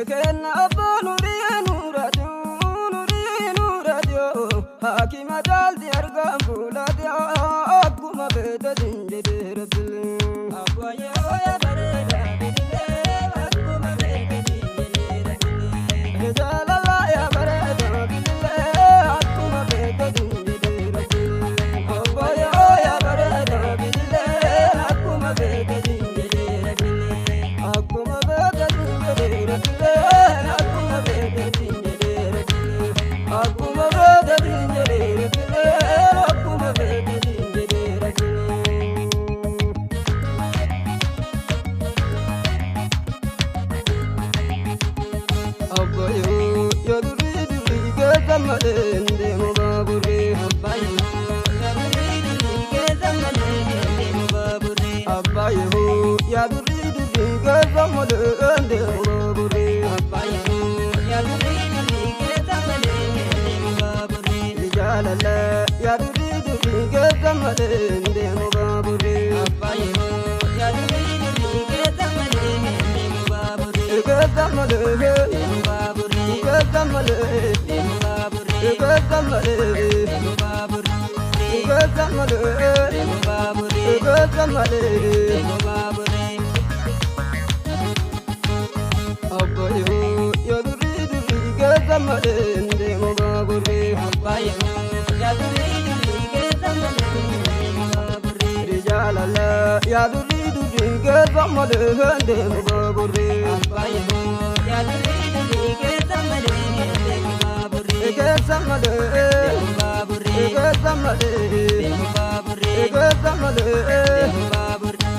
Kenna abbaa nurii nuuraati nurii nuuraati hakima jaalti argaan fuulaati akkuma beektatiin jedhee rabbilee. Abbayyoo yaa bareeda bilbilee akkuma beektatiin jedhee rabbilee. Jaalala yaa bareeda bilbilee akkuma beektatiin jedhee rabbilee. Abbayyoo yaa bareeda bilbilee akkuma beektatiin jedhee rabbilee. Akkuma beektatiin jedhee rabbilee akkuma beektatiin jedhee rabbilee. Akkuma beektatiin jedhee rabbilee akkuma beektatiin jedhee rabbilee. Abbayyoo yaa durii durii keessa malee hin deemu baaburri. Abbayyoo yaa durii durii keessa malee hin deemu baaburri. Abbayyoo yaa durii durii keessa malee hin deemu baaburri. Abbayyoo yaa durii durii keessa malee hin deemu baaburri. Jaalala yaa durii durii keessa malee hin deemu baaburri. Abbayyoo yaa durii durii keessa malee hin deemu baaburri. Keessa malee Deemu baaburri. keessa malee Deemu baaburri. keessa malee Deemu baaburri. keessa malee Deemu baaburri. keessa malee. Deemu baaburri. Abbayyoo yaa durii durii keessa malee hin deemu baaburri. Abbayyoo yaa durii durii keessa malee hin deemu baaburri. Jaalala yaa durii durii keessa malee hin deemu baaburri. Abbayyoo yaa durii durii keessa malee hin deemu baaburri. Keessa malee Deemu baaburri. keessa malee Deemu baaburri. keessa malee Deemu baaburri.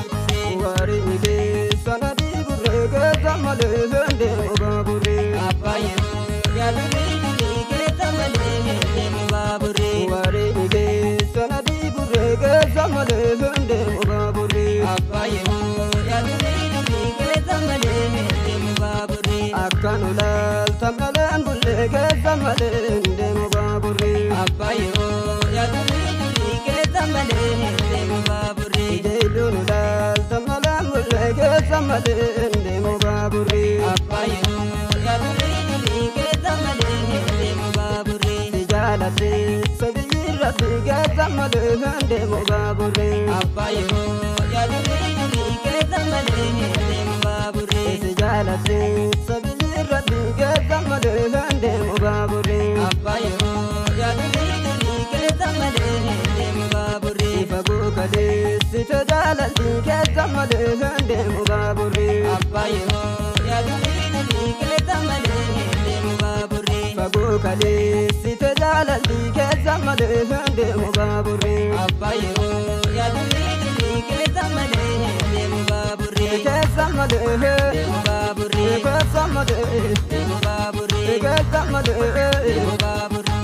Waariin keessa na diigurree keessa malee hin deemu baaburri. Abbayyoo yaa durii durii keessa malee hin deemu baaburri. Waariin keessa na diigurree keessa malee hin deemu baaburri. Abbayyoo yaa durii durii keessa malee hin deemu baaburri. Akka nu laaltan maleen bullee keessa malee hin deemu baaburri. Abbayyoo yaa durii durii keessa malee hin deemu baaburri. Ijeelluu nu laaltan maleen bullee keessa malee hin deemu baaburri. Abbayyoo yaa durii durii keessa malee hin deemu baaburri. Si jaaladhe sabiyyi rabbi keessa malee hin deemu baaburri. Abbayyoo yaa durii durii keessa malee hin deemu baaburri. Si jaaladhe sabiyyi rabbi keessa malee hin deemu baaburri. Abbayyoo yaa durii durii keessa malee hin deemu baaburri. Fagoo kaleessite jaalalli keessa malee hin deemu baaburri. Abbayyoo yaa durii durii keessa malee hin deemu baaburri. Fagoo kaleessite jaalalli keessa malee hin deemu baaburri. Abbayyoo yaa durii durii keessa malee hin deemu baaburri. Keessa malee Deemu baaburri. keessa malee Deemu baaburri. keessa malee. Deemu baaburri.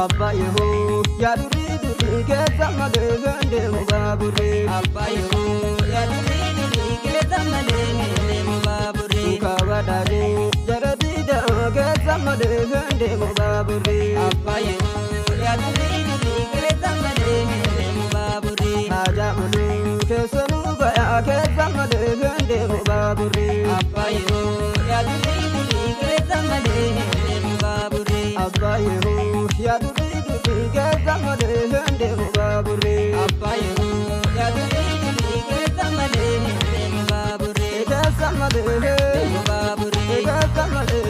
Abbayyoo yaa durii durii keessa malee hin deemu baaburri. Abbayyoo yaa durii durii keessa malee hin deemu baaburri. Kaawwadhaanii jara diidaa keessa malee hin deemu baaburri. Abbayyoo yaa durii durii keessa malee hin deemu baaburri. Haajaa muluu keessa nu bayaa keessa malee hin deemu baaburri. Abbayyoo yaa durii durii keessa malee hin deemu baaburri. Abbayyoo yaa durii durii keessa malee hin deemu baaburri. Abbayyoo yaa durii durii keessa malee hin deemu baaburri. Keessa malee Deemu baaburri. keessa malee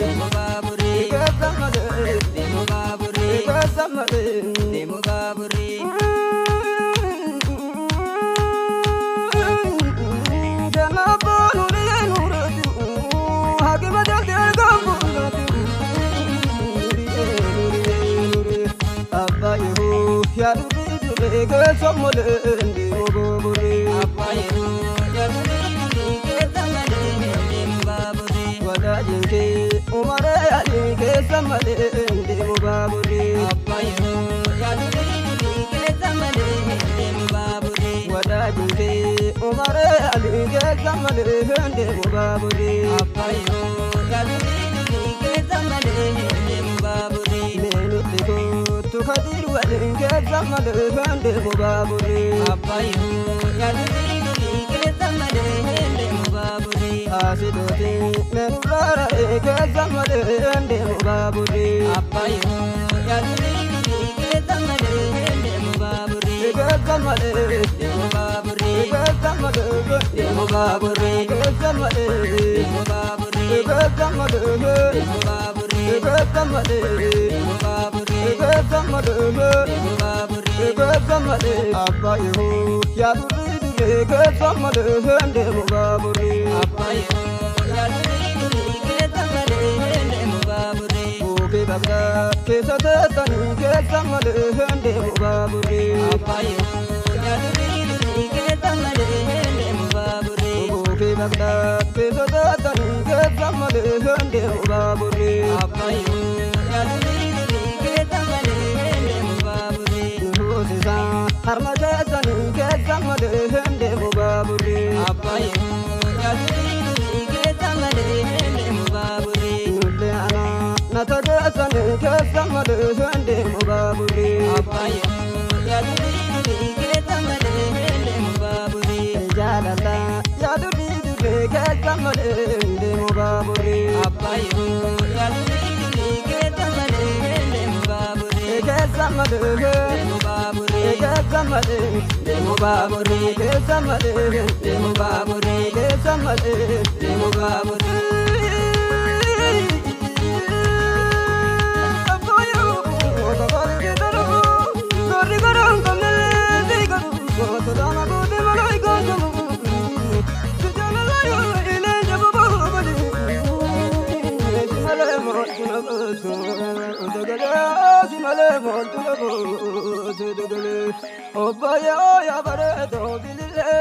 Deemu baaburri. keessa malee Deemu baaburri. keessa malee. Deemu baaburri. Abbayyoo yaa durii durii keessa malee hin deemu baaburri. Abbayyoo yaa durii durii keessa malee hin deemu baaburri. Abbayyoo yaa durii durii keessa malee hin deemu baaburri. Meenutti kootu kadir waliin keessa malee hin deemu baaburri. Abbayyoo yaa durii durii keessa keessa malee hin deemu baaburri. Asidooti meenurraara keessa malee hin deemu baaburri. Abbaayoo yaa durii durii keessa malee hin deemu baaburri. Keessa malee Deemu baaburri. keessa malee Deemu baaburri. keessa malee Deemu baaburri. keessa malee Deemu baaburri. keessa malee Deemu baaburri. keessa malee Deemu baaburri. keessa malee abbaayoo yaa durii durii keessa malee hin deemu baaburri. Abbaayoo yaa durii durii keessa malee hin deemu baaburri. Buukii bakka keessa teessanii keessa malee hin deemu baaburri. Abbaayoo yaa durii durii keessa malee hin deemu baaburri. Buukii bakka keessa teessanii keessa malee hin deemu baaburri. Abbaayoo yaa durii durii keessa malee hin deemu baaburri. Nuusisaa harma keessanii keessa malee hin deemu baaburri. Abbaayoo yaa durii durii keessa malee hin deemu baaburri. Nullee anaa nata keessanii keessa malee hin deemu baaburri. Abbaayoo yaa durii durii keessa malee hin deemu baaburri. Jaalala yaa durii durii keessa malee hin deemu baaburri. Abbaayoo yaa durii durii keessa malee hin deemu baaburri. Keessa malee Deemu baaburri. keessa malee Deemu baaburri. keessa malee Deemu baaburri. keessa malee. Deemu baaburri. Obbayyoo yaa bareedoo bilillee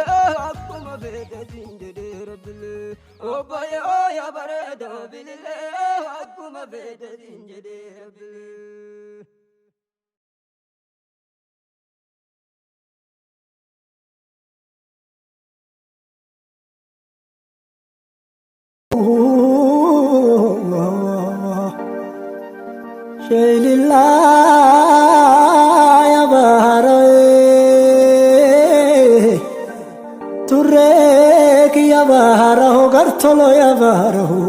akkuma beeteetiin jedhee rabbilee. Sheelilaa yabaaree turree kiyya baaraho gartolo yabaaraho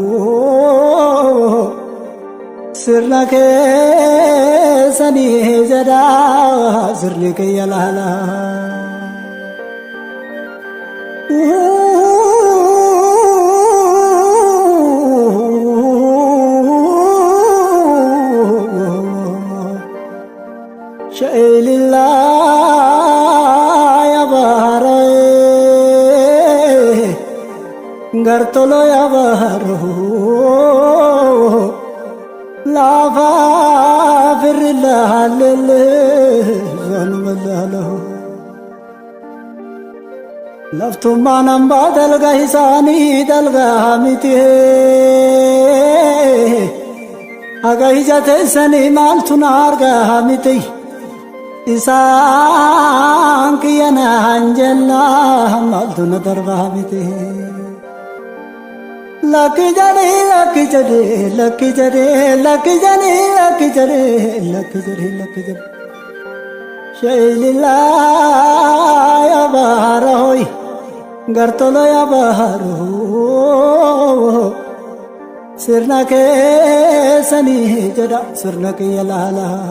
sirna keessanii jedhaa sirni kiyya laalaa. Sheelilaa yabaaree gartolo yabaaroo laafa firri laallee zanuma laaloo. Laftummaan hambaa dalga isaanii dalga miti. Haga ija teessanii maaltu na argaa miti. Isaan kiyya naan jennaa maaltu na darbaa miti. Lakki jedhee lakki jedhee lakki jedhee lakki jedhee lakki jedhee lakki jedhee lakki jedhee. Sheelilaa yabaarooy gartolo yabaaroo sirna keessanii jedha sirna kiyya laalaa.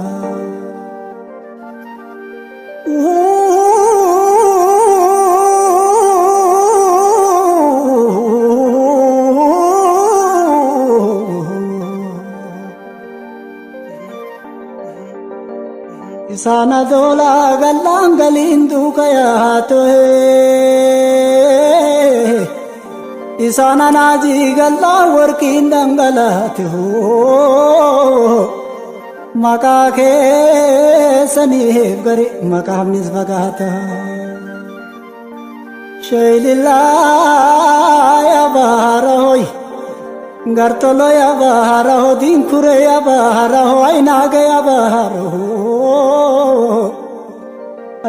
Isaan adoolaa gallaan galiin duuka yaatoe. Isaan anaajii gallaan warqiin dhangalaate. Maqaa keessaniif gari maqaamnis fagaata. Sheelilaa yabaarahoy gartolo yabaaraho dinkure yabaaraho aynaaga yabaaraho.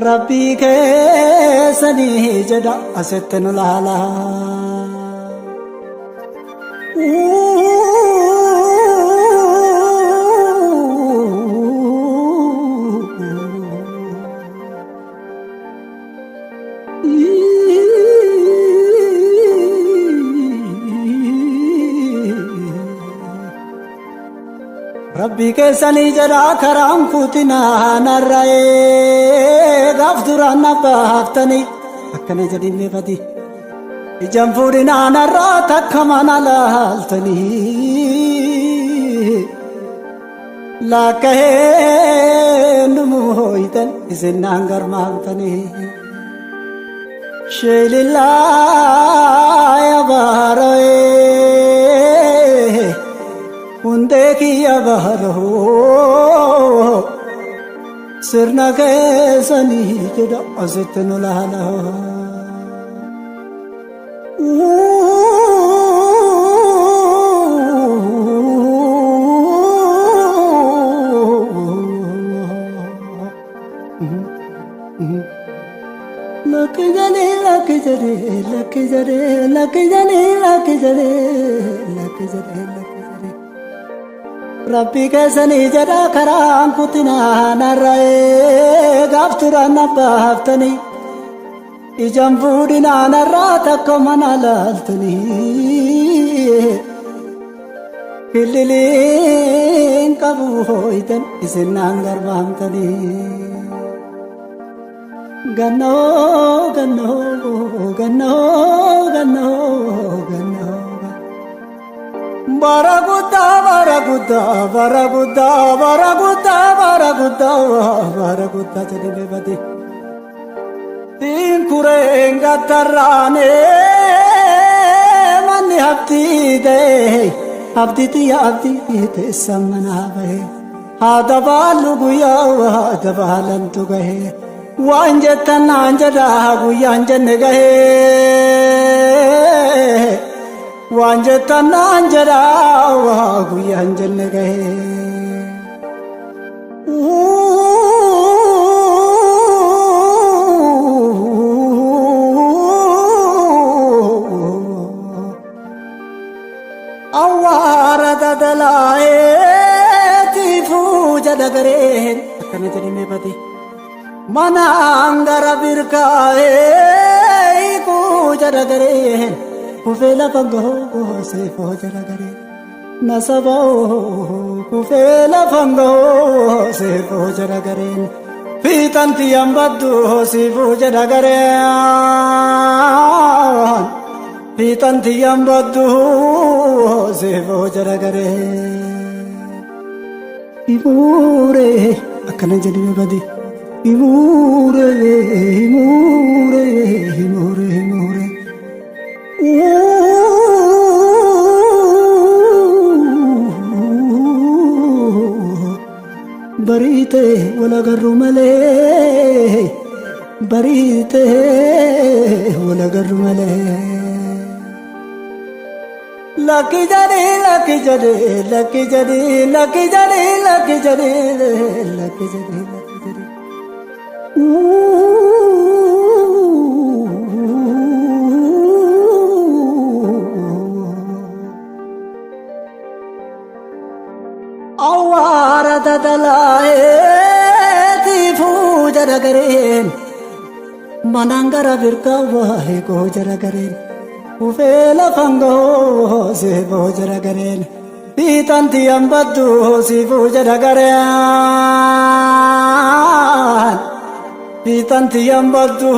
Rabbii keessanii jedha asitti nu laala. Rabbii keessanii jedhaa karaan kutinaa narra'ee gaaf duraan na baaftanii akkana jedhin beekati. Ijaan fuudhinaa narraa takka mana laaltanii laakkahee numu hooytan isin naan garmaamtanii. Sheelillaa yabaara'ee hundee kiyya baara'oo sirna keessanii jedha asitti nu laala. Lakki jedhee lakki jedhee lakki jedhee lakki jedhee lakki jedhee lakki jedhee lakki jedhee. Rabbii keessanii jedha karaan kutinaa narra'ee gaaf turaan na baaftanii ijaan fuudhinaa narraa takka mana laaltanii killiliin qabu hooytan isin naan garbaamtanii. Gannoo gannoo gannoo gannoo gannoo. Bara guddaa bara guddaa bara guddaa bara guddaa bara guddaa bara guddaa jedhee bade. Tinkureen gattarraanee manni abdii ta'e abdii xiyya abdii teessa manaa bahe. Haa dabaalu guyyaa haa dabaalantu gahe. Waan jettan naan jedhaa guyyaan jenne gahee. Waan jettan naan jedhaa guyyaan jenne gahee. Awwaara dadalaa'eetiifuu jedha gareen akkana jedhamee bade. Manaan gara birkaa'ee hiikuu jedha gareen kufee lafa gahoo seefoo jedha gareen. Nasaboo kufee lafa gahoo seefoo jedha gareen. Fiixanti hambaddu siifuu jedha gareen. Fiixanti hambaddu siifuu jedha gareen. Himuuree akkana jedhame bade. Himuuree himuuree himuuree himuuree. Bariite wal agarru malee bariite wal agarru malee. Lakki jedhee lakki jedhee lakki jedhee lakki jedhee lakki jedhee lakki jedhee lakki jedhee. Awwaara dadalaa'eetiifuu jedha gareen manaan gara birkaa waa'ee koo jedha gareen kufee lafan gahoo seefoo jedha gareen fiixanti hambaddu siifuu jedha gareen fiixanti hambaddu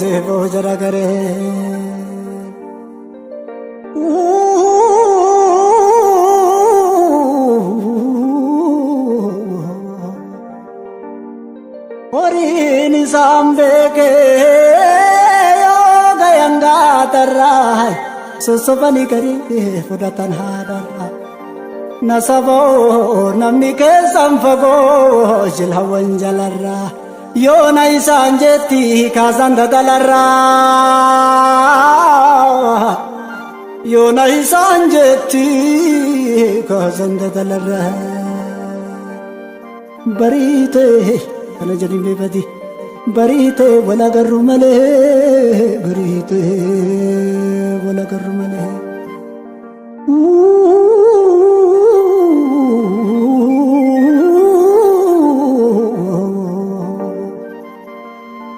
seefoo jedha gareen. Horiin isaan beekee yoo gayan gaatarraa sossobanii garii fudhatan haadharraa. Nasaboo namni keessan fagoo jilhawwan jalarraa yoona isaan jetti kaasan dadalarraa. Yoona isaan jetti kaasan dadalarraa. Bariite kana jedhin beekati bariite wal agarru malee bariite wal agarru malee.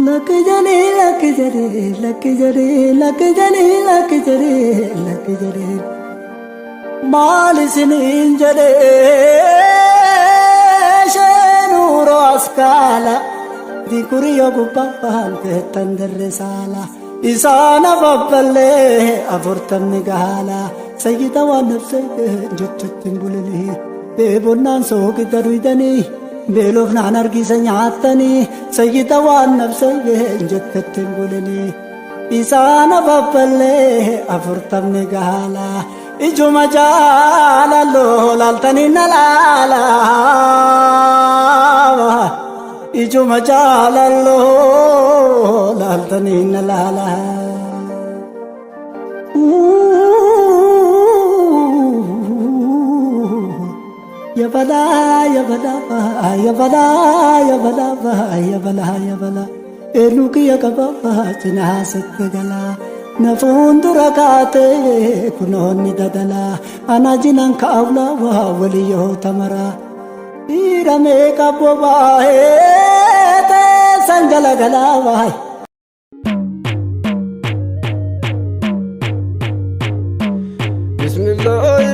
Lakki jedhee lakki jedhee lakki jedhee lakki jedhee lakki jedhee lakki jedhee. Maal isiniin jedhee sheenuuroo askaala dikuriyoo gubbaan teettan dirre saala isaan afabballee 40 gahala sayyida waan nafsee jettutti hin bulini beebonnaan soogidda duydanii beelofnaan argisa nyaattanii sayyida waan nafsee jettutti hin bulini isaan afabballee 40 gahala ijuma jaalaloo laaltanii na laala ijuma jaalaloo laaltanii na laala. Yabalaa yabalaa yabalaa yabalaa yabalaa yabalaa eenyu kiyya qabaa cinaa sitti galaa. Na fuuldura kaatee kunoonni dadalaa ana jinan kaawlaa waa waliyyoo tamaraa. Dhiira meeqa bobaa'ee teessan jala galaa waay.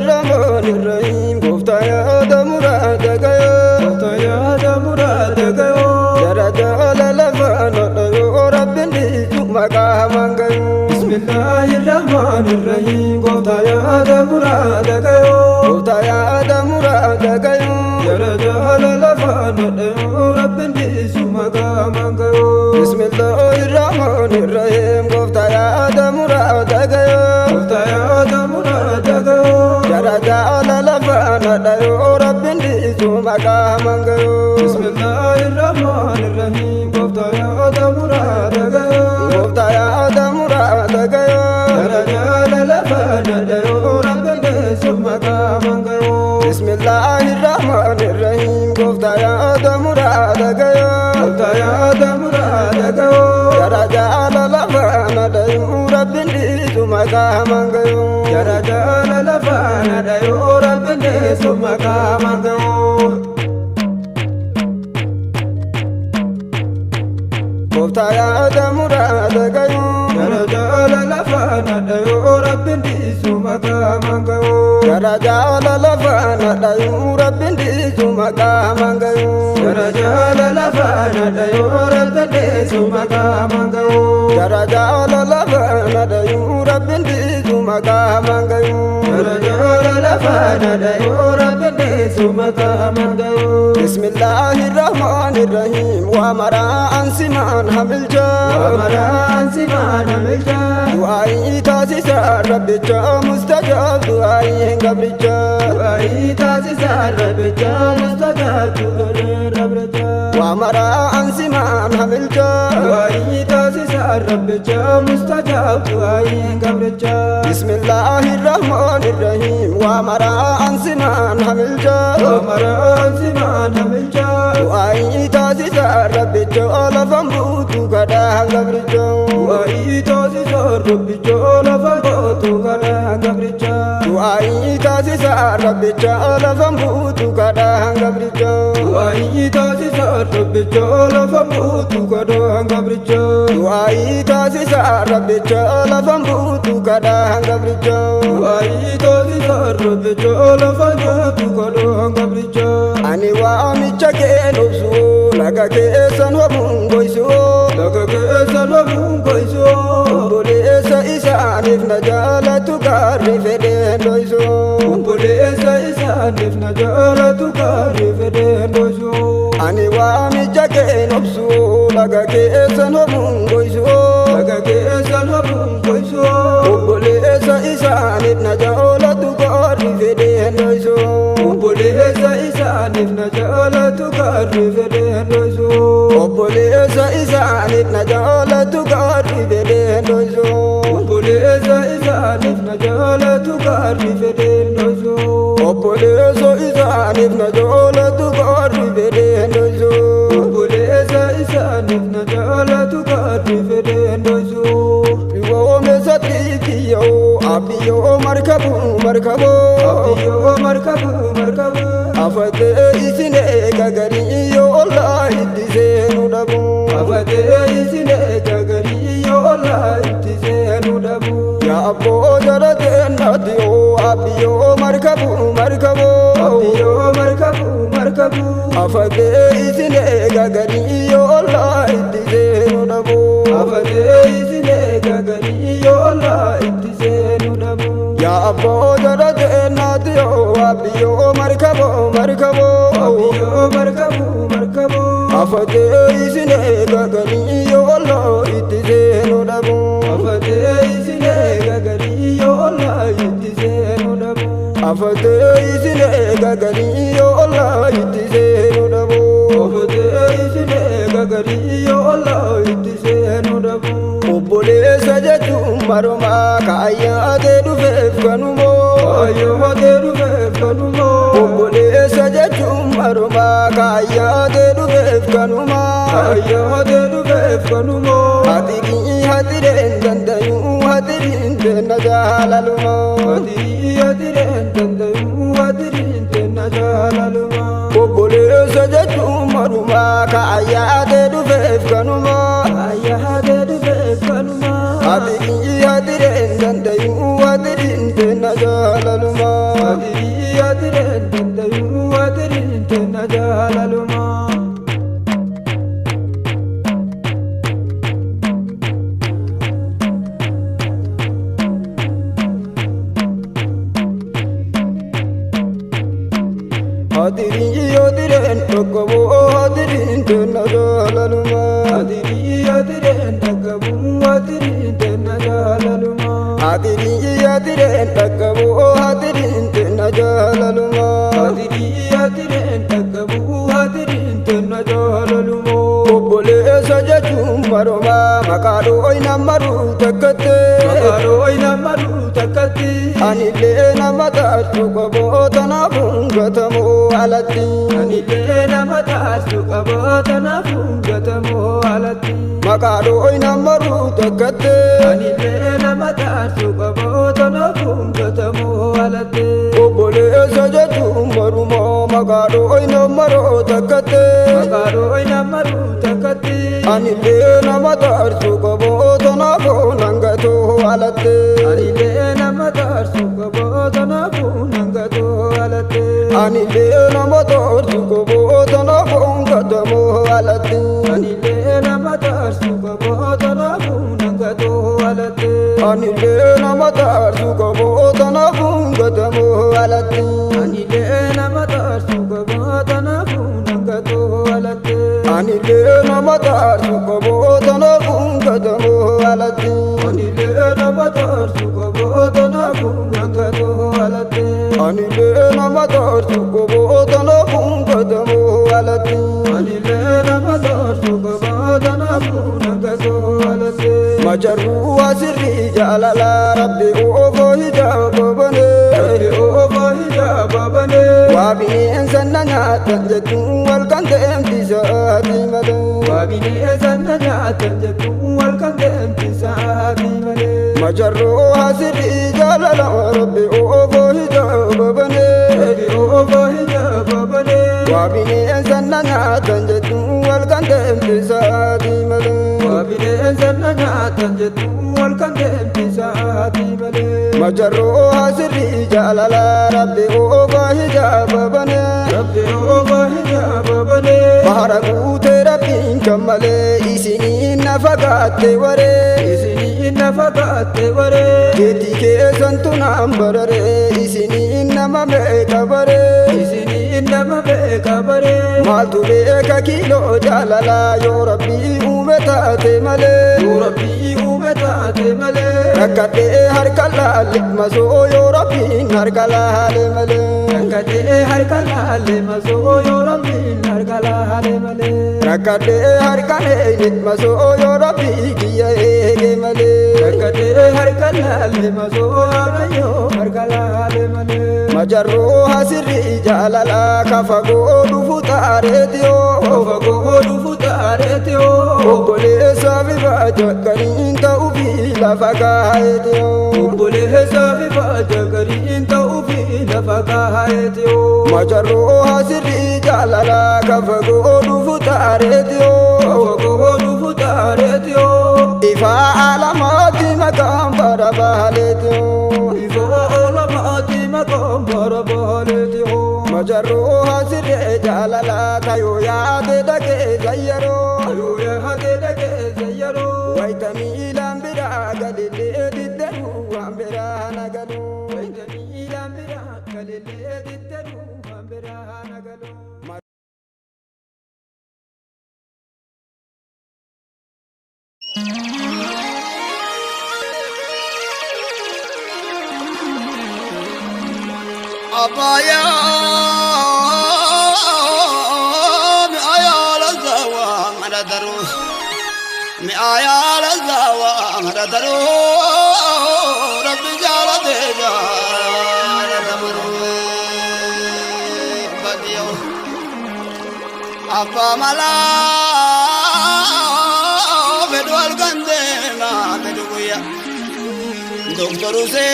Bismillahirrahmanirrahim. Gooftaa yaada muraada gayoo. Gooftaa yaada muraada gayoo. Jara jaalala faana dhayoo Rabbiin dhiisu maqaa hamaan gayoo. Bismillahirrahmanirrahim. Gooftaa yaada muraada gayoo. Gooftaa yaada muraada gayoo. Jara jaalala faana dhayoo Rabbiin dhiisu maqaa hamaan gayoo. Bismillahirrahmanirrahim. Gooftaa yaada muraada gayoo. Gooftaa yaada muraada gayoo. Jara jaalala faana dhayoo Rabbiin dhiisu maqaa hamaan gayoo. Bismillahirrahmanirrahim. Gooftaa yaada muraada gayoo. Gooftaa yaada muraada gayoo. Jara jaalala faana dhayoo Rabbiin dhiisu maqaa hamaan gayoo. Bismillahirrahmanirrahim. Gooftaa yaada muraada gayoo. Gooftaa yaada muraada gayoo. Jara jaalala faana dhayoo Rabbiin dhiisu maqaa hamaan gayoo. Jara jaalala faana dhayoo Rabbiin dhiisu maqaa hamaan gayoo. Gooftaa yaada muraada gayoo. Jara jaalala faana dhayoo Rabbiin dhiisu maqaa hamaan gayoo. Jara jaalala faana dhayoo Rabbiin dhiisu maqaa hamaan gayoo. Jara jaalala faana dhayoo Rabbiin dhiisu maqaa hamaan gayoo. Jara jaalala faana dhayoo Rabbiin dhiisu maqaa hamaan gayoo. Jara jaalala faana dhayoo Rabbiin dhiisu maqaa hamaan gayoo. Bismillahirrahmanirrahim. Waa maraa ansimaan hamilcha. Amaraan simaan hamilcha. Du'aa'ii taasisaa rabbicha mustajaab du'aa'ii gabricha. Du'aa'ii taasisaa rabbicha mustajaab du'aa'ii gabricha. Waa maraa ansimaan hamilcha. Du'aa'ii taasisaa rabbicha mustajaab du'aa'ii gabricha. Bismillahirrahmanirrahim. Waa maraa ansimaan hamilcha. Amaraan simaan hamilcha. Du'aa'ii taasisaa rabbicha lafan buutu kadhaa gabricha. Du'aa'ii taasisaa rabbicha lafa gootu kadhaa gabricha. Du'aa'ii taasisaa rabbicha lafan buutu kadhaa gabricha. Du'aa'ii taasisaa rabbicha lafa gootu kadhaa gabricha. Du'aa'ii taasisaa rabbicha lafan buutu kadhaa gabricha. Du'aa'ii taasisaa rabbicha lafa gootu kadhaa gabricha. Ani waamicha kee nobsu laga keessan homuun goysu. Laga keessa lamuun goysu. Obboleessa isaaniif na jaalatu gaarri fedheen dhoysu. Obboleessa isaaniif na jaalatu gaarii fedheen dhoysu. Ani waamicha kee nobsu laga keessan homuun goysu. Laga keessa lamuun goysu. Obboleessa isaaniif na jaalatu gaarri fedheen dhoysu. Obboleessa isaaniif na jaalatu gaarii fedheen dhoysu. Obboleessa isaaniif na jaalatu gaarri fedheen dhoysu. Obboleessa isaaniif na jaalatu gaarii fedheen dhoysu. Obboleessa isaaniif na jaalatu gaarri fedheen dhoysu. Obboleessa isaaniif na jaalatu gaarii fedheen dhoysu. Yoomessa xixiyyoo abbiyyoo markabu markaboo. Abbiyyoo markabu markabu. Afatee isin eega garii yoo ollaa itti seenu dhabu. Afatee isin eega garii yoo ollaa itti seenu dhabu. Yaa abboo jara teennati yoo abbiyyoo markabu. markaboo. Abbiyyoo markabuu markabuu. Afatee isin eega garii yoo ollaa itti seenu dhabuu. Afatee isin eega garii yoo ollaa itti seenu dhabuu. Yaa abboo jala jeennaati yoo abbiyyoo markaboo markaboo. Abbiyyoo markabuu markabuu. Afatee isin eega garii yoo ollaa itti seenu dhabuu. Afatee isin eega garii yoo ollaa itti seenu dhabuu. Afatee isin eega garii yoo ollaa itti seenu dhabuu. Afatee isin eega garii yoo ollaa itti seenu dhabuu. Obboleessa jechuun marumaa kaayyaatee dhufeef kanumoo. Kaayyaatee dhufeef kanumoo. Obboleessa jechuun marumaa kaayyaatee dhufeef kanumaa. Kaayyaatee dhufeef kanumoo. Hatirii hatireen dandayuu hatiriin teenna jaalalumaa. Hatirii hatireen dandayuu hatiriin teenna jaalalumaa. Obboleessa jechuun marumaa kaayyaatee dhufeef kanumaa. Kaayyaatee dhufeef kanumaa. Hatirii hatireen dandayuu hatiriin teenna jaalalumaa. Hatirii hatireen dandayuu hatiriin teenna jaalalumaa. Hatirii hatireen dhaqqaboo hatiriin teenna jaalalumaa. Hatirii hatireen dhaqqabuu hatiriin teenna jaalalumaa. Hatirii hatireen dhaqqaboo hatiriin teenna jaalalumaa. Hatirii hatireen dhaqqabuu hatiriin teenna jaalalumaa. Obboleessa jechuun marumaa maqaa dhooy nama takkatti. Maqaa dhooy nama takkatti. Anillee nama taatu qaboo tanaaf gatamoo alatti. Anillee nama taatu qaboo tanaaf gatamoo alatti. Maqaa dhooy nama takkatti. Anillee nama taatu qaboo tanaaf gatamoo alatti. Obboleessa jechuun marumaa maqaa dhooy nama takkatti. Maqaa dhooy nama takkatti. Anillee nama taatu qaboo tanaaf nangatoo alatti. Anillee nama taatu qaboo tanaaf nangatoo alatti. Anillee nama taatu qaboo tanaaf gatamoo alatti. Anillee nama taatu qaboo tanaaf nangatoo alatti. Anillee nama taatu qaboo tanaaf gatamoo alatti. Anillee nama taatu qaboo tanaaf nangatoo alatti. Anillee nama taatu qaboo tanaaf gatamoo alatti. Anillee nama taatu qaboo tanaaf nangatoo alatti. Anillee nama taatu qaboo tanaaf gatamoo alatti. Anillee nama taatu qaboo tanaaf nangatoo alatti. Majarruu asirrii jaalala rabbi oofoo hijaaba banee. Rabbi oofoo hijaaba banee. Waa bineensa na nyaatan jettuun wal kan deemti sa'aatii malee. Waa bineensa na nyaatan jettuun wal kan deemti sa'aatii malee. Majarruu asirrii jaalala rabbi oofoo hijaaba banee. Rabbi oofoo hijaaba banee. Waa bineensa na nyaatan jettuun wal kan deemti sa'aatii malee. Waa bineensa na nyaatan jettuun wal kan deemti sa'aatii malee. Majarruu asirrii jaalala rabbi oofoo hijaaba banee. Rabbi oofoo hijaaba banee. Bahara guutee rabbiin kan malee isiniin na fagaatte waree. Isiniin na fagaatte waree. Keetii keessantu naan bararee isiniin nama meeqa baree. Isiniin nama meeqa baree. Maaltu beeka kiiloo jaalalaa yoo rabbii uume taate malee. Yoo rabbii uume taate malee. Rakkadhee harka laalle masoo yoo rabbiin harka laale malee. Rakkadhee harka laalle masoo yoo rabbiin harka laale malee. Rakkadhee harka leeyne masoo yoo rabbii kiyya eege malee. Rakkadhee harka laalle masoo yoo harka laale malee. Majarruu asirrii jaalalaa kafagoo dhufu xaareetiyoo. Kafagoo dhufu xaareetiyoo. Obboleessa fi baaja gariin ta'uu fi lafa kaa'eetiyoo. Obboleessa fi baaja gariin ta'uu fi lafa kaa'eetiyoo. Majarruu asirrii jaalalaa kafagoo dhufu xaareetiyoo. Kafagoo dhufu xaareetiyoo. Ifaa alamaatti maqaan bara baaleetiyoo. Ifaa alamaatti maqaan bara baaleetiyoo. Mojarruu hasirree jaalalaa tayuu yaade dhaqee zayyaroo. Tayuu yaade dhaqee zayyaroo. Wayita miilaan biraa galillee diddaruu waan biraa nagaluu. Wayita miilaan biraa galillee diddaruu waan biraa nagaluu. Abaya mi ayala zawa maradaru mi ayala zawa maradaru rabbi jala de jala damaru badiyo abba mala bedwal gande ma beduya doctor se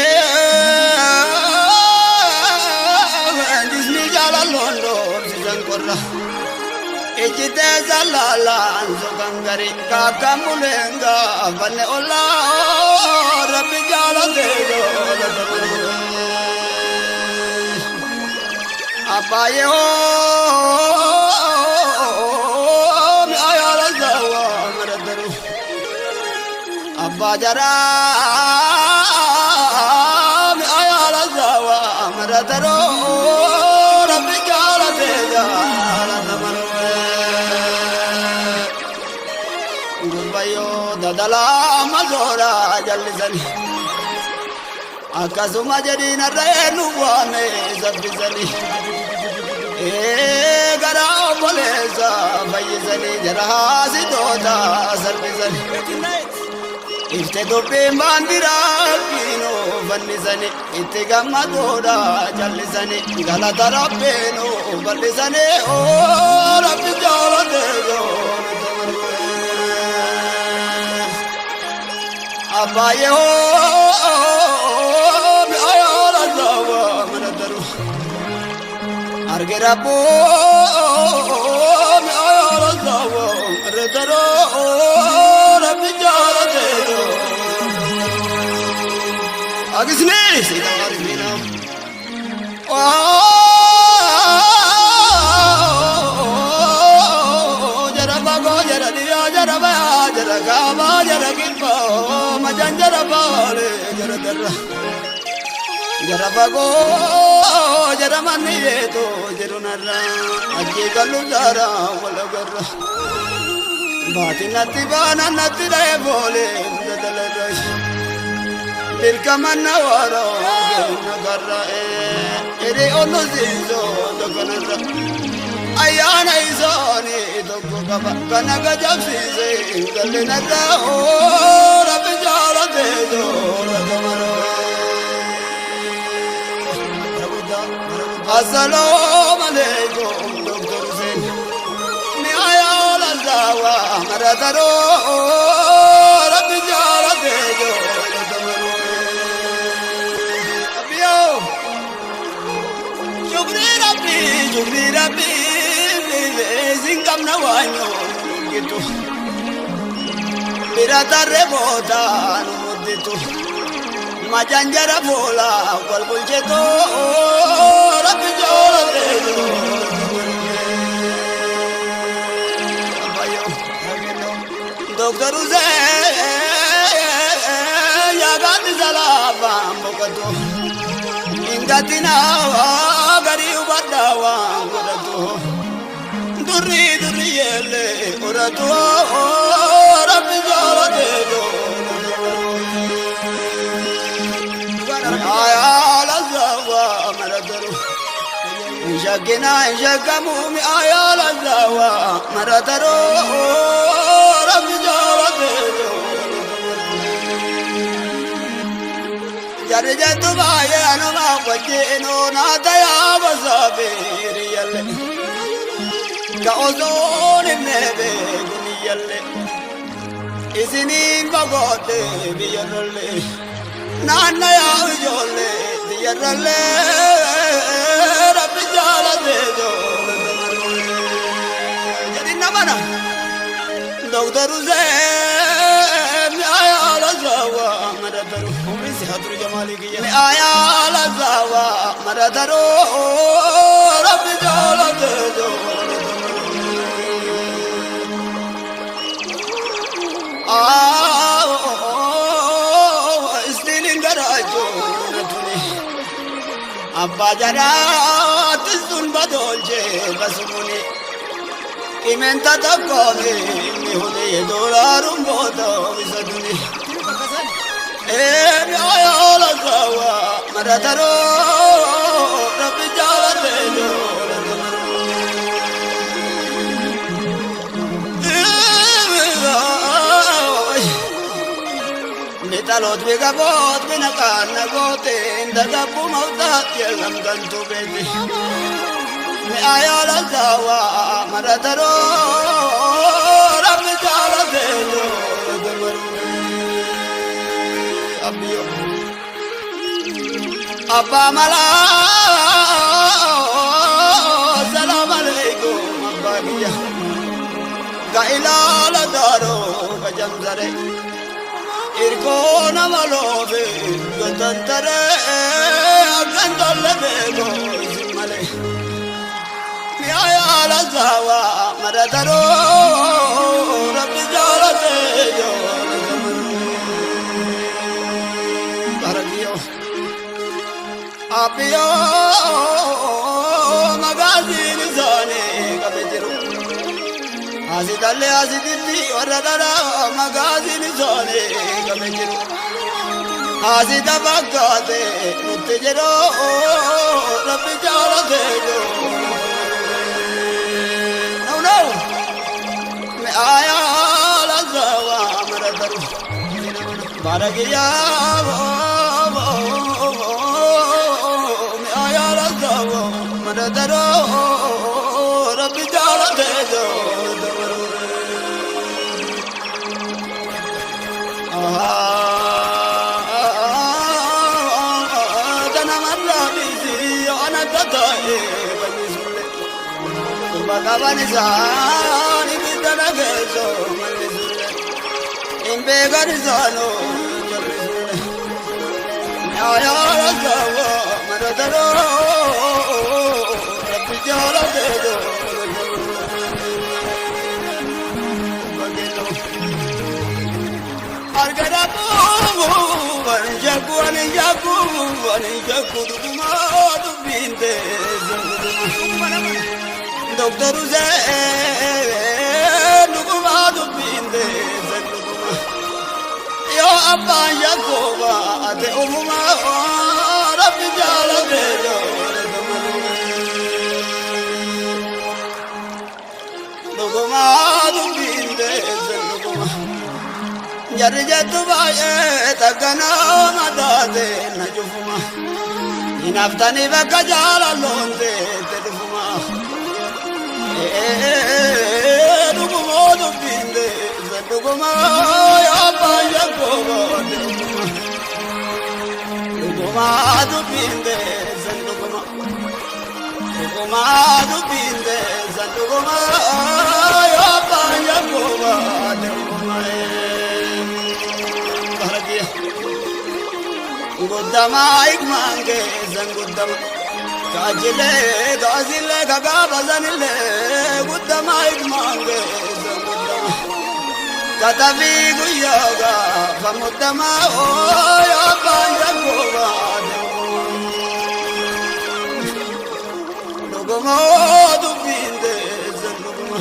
Ejite zalala anzogangari kakamulenga bane ola rabbi jala dejo apaye o mi ayala zawa maradaru abba jara mi ayala zawa maradaru rabbi jala dejo Dadala mazora jallisani akkasuma jedhiin harreen waame saffisani gara obboleessa fayyisanii jara haasitoota salphisani ifte dubbiin baandiraa kiinoo fannisani itti gammadoodha jallisani galata rabbiinuu bal'isani rabbi jaalatee Abaye ho mi ayala zawa maradaru arge rabbo mi ayala zawa maradaru rabbi jala de agisne sida agisne jara bago jara diya jara ba jara gaba jara gibba jara baale jara darra jara bago jara maniye to jirunarra ajji gallu jara wala garra baati natti baana natti re bole dadal rash dirkamanna waro nagarra e ere onu zizo dokanarra ayana isoni tokko qaba kana gajabsiise gallinarra rabbi jaalate joola Assalamu alaikum Dr. Hussein mi ayala zawa maradaro rabbi jaalate joola abiyo shukri rabbi shukri rabbi Zingam na wanyo gitu Birata rebota nuditu Majanjara bola wal bulcheto Rabbi jola tejo Doctor Hussein ya gadi salaba mbokato Ingatina gari ubadawa ngoratu Durri durri yelle oratu rabbi jala dejo ayala zawa maradaru shakina shakamu mi ayala zawa maradaru rabbi jala dejo jarje tubaye anuma wajino na daya wasabir yalle ka ozon nebe guniyalle isinin bagote biyarralle naanna yaa ijolle diyarralle rabbi jaalate jedhin namana Doctor Hussein mi ayala zawa maradaru umri sihatru jamali kiya mi ayala zawa maradaru rabbi Abbaa jaraatti sun badoolchee basumuni. Qimenta tokkoofi inni huni doolaaruun bootoo isa duni. Eemi ayoola sawa marataroo rabbi jaalatee Mixaloot biqaboot binaqaanna gooteen dagabbu mawtaat jedhamtantu beeti. Mi'aayaala saawaa marataroo rabbi jaalatee abbiyo. Abbaa malaa salaam aleikum abbaa kiyya. Ka ilaala daaroo ka jamsare. Irkoo nama loofe gotantare akkan tolle beekoo isin malee. Mi'aayaala saawaa marataroo rabbi jaalatee Barakiyo. Abbiyo magaaziin isaanii qabe jiru. Asitallee asititti warra dharaa magaaziin isaanii qabe jiru. Asita fakkaate nutti jedhu rabbi jaalatee jiru. No no. Mi'aayaala saawaa marataru. Barakiyaa mi'aayaala saawaa marataru rabbi jaalatee jiru. Qaban isaanii biddana keessoo mallisulle hin beekan isaanoo jallisulle. Mi'aayaala saawaa marataroo rabbi jaalatee Argadamu ani jakku ani jakku ani jakku dhugumaa dubbiin teessan dhuguma. Doktor Hussein dhugumaa dubbiin teessan dhuguma. Yoo abbaan jakkooba ate ufumaa rabbi jaalatee dhugumaa dubbiin teessan dhuguma. Jarri jettu baay'ee takkanaa mataate na cufuma. Hinaftanii bakka jaalalloon teette dhufuma. Dhugumoo dubbiin teessan dhugumaa yaa abbaan jakkooba dhuguma. Dhugumaa dubbiin teessan dhuguma. Dhugumaa dubbiin teessan dhugumaa yaa abbaan jakkooba dhuguma. Barakiya. Guddama ikmaan keessan guddama. Kaachilee kaasilee kakaabasanillee guddama ikmaan keessan guddama. Katabii guyyaa gaafa muddama yaa abbaan jakkooba Dhugumaa dubbiin teessan dhuguma.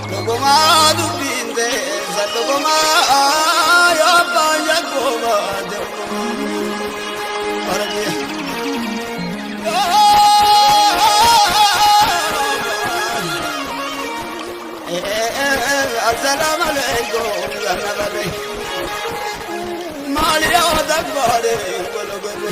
Dhugumaa dubbiin teessan dhugumaa yaa abbaan jakkooba Barakiya. Assalamu alaikum ya nabi. Maaliya dabbare gologole.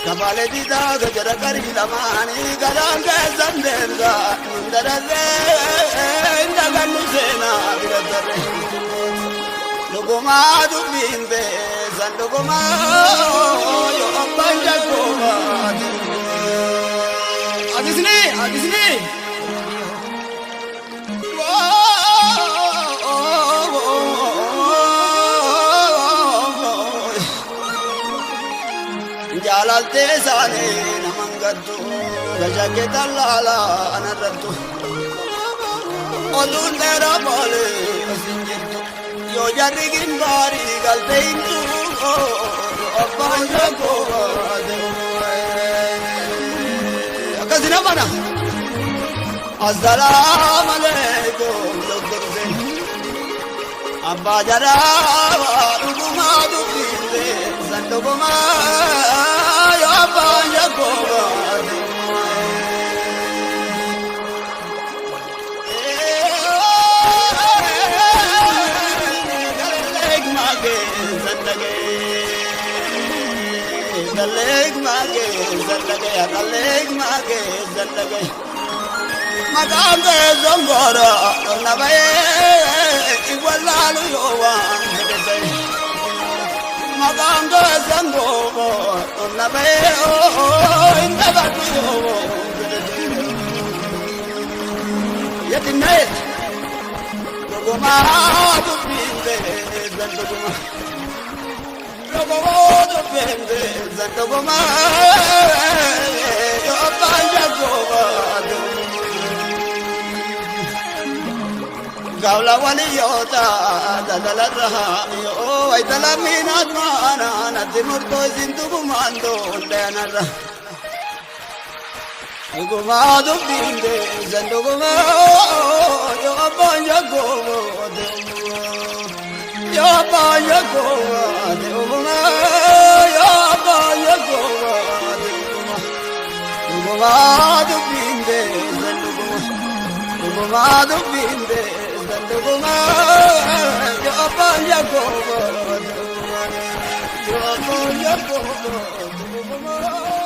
Kabale didaa gajara gari lamaanii galaan keessan deemsa nundararree indagannu seenaa bira darre. Dhugumaa dubbiin teessan dhugumaa yoo abbaan jakkooba Agisni agisni. Jaalaltee isaanii naman gattu gashakkee tallaala anarrattu. Oduun dheeraa maalee asin jirtu yoo jarri gimbaarii galtee himtu abbaan jakkoo. Akkasina mana. Assalaamu alaikum Doktor Hussein. Abbaa jaraa dhugumaa dubbise san dhugumaa yoo abbaan yakkoo. Maqaan kee zongoora na bahee iwwalaalu yoo waan fedhe ta'e. Maqaan kee zongoora na bahee hin dhabatu yoo waan fedhe ta'e. Yetinneet dhugumaa dubbiin ta'e dhugumaa. Dhugumaa dubbiin ta'e dhugumaa yoo abbaan jaggoo. Gawla waliyoota dadalarra yoo waytalamiin admaana natti murtoo isin dhugumaan doondayanarra. Dhugumaa dubbiin deessan dhugumaa yoo abbaan jaggoo yoo abbaan jaggoo dhugumaa yoo abbaan jaggoo dhugumaa dubbiin deessan dhugumaa dhugumaa dubbiin deessan dhugumaa yoo abbaan jaggoo yoo abbaan jaggoo dhugumaa.